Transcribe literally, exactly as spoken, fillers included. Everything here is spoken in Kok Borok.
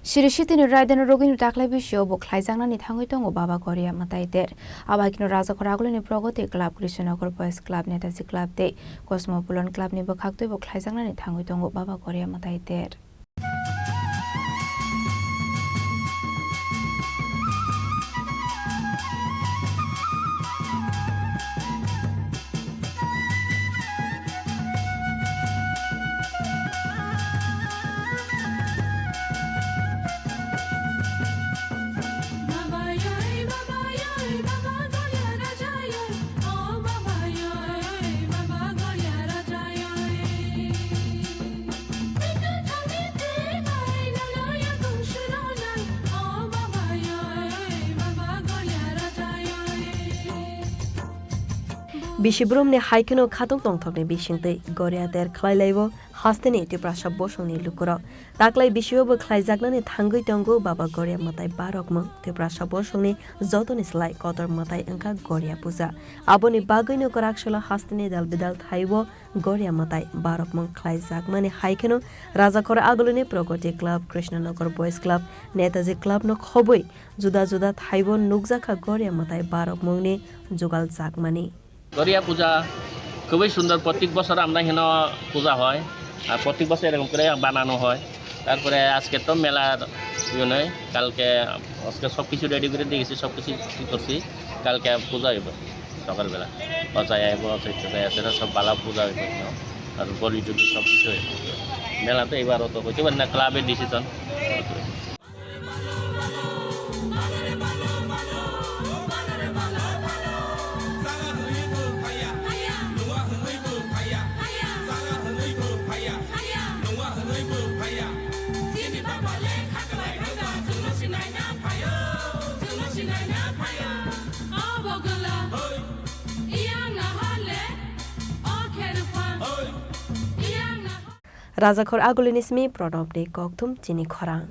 Siri Sitini Raidano Rogini taklai bisio bo khlaijaknani thangwi tongo Baba Goria Mwtai Der. Abo hai kheno Rajakhor Agulini Pragati Club, Krishnanagar Boys Club, Netaji Club tei Cosmopolitan Club ni bwkhaktwi bo khlaijaknani thangwi tongo Baba Goria Mwtai Der. Bisi brumni hai kheno khatung tongthokni bisingtwi Goria Der khlai laibo hasteni Tiprasa bosongni lukurok. Taklai bisio bo khlaijaknani thangwi tongo Baba Goria Mwtai barokmung. Tiprasa bosongni jotoni slai kotor mwtai wngkha Goria Puja. Aboni bagwino kwrak salo hasteni dal bidal thaibo Goria Mwtai barokmung khlaijakmani hai kheno Rajakhor Agulini Pragati Club, Krishnanagar Boys Club, Netaji Club no khobwi juda juda thaibo nukjakha Goria Mwtai barokmungni jugaljakmani. Garia পূজা খুবই সুন্দর, প্রত্যেক বছর আমরা এখানে পূজা হয়, আর প্রত্যেক বছর এরকম করে বানানো হয়। তারপরে আজকে তো মেলার ইয়ে নয়, কালকে আজকে সব কিছু রেডি করে দিয়ে গেছি, সব কিছু কি করছি, কালকে পূজা হইব সকালবেলা। অজয় আইব, অজয় টজয় আছে, এরা সব বালা পূজা হইব। আর বলি টলি সব কিছু হইব। মেলা তো এবার অত হইতে পারে না, ক্লাবের decision. Rajakhor Agulini simi Pranobni kokthum chini khorang.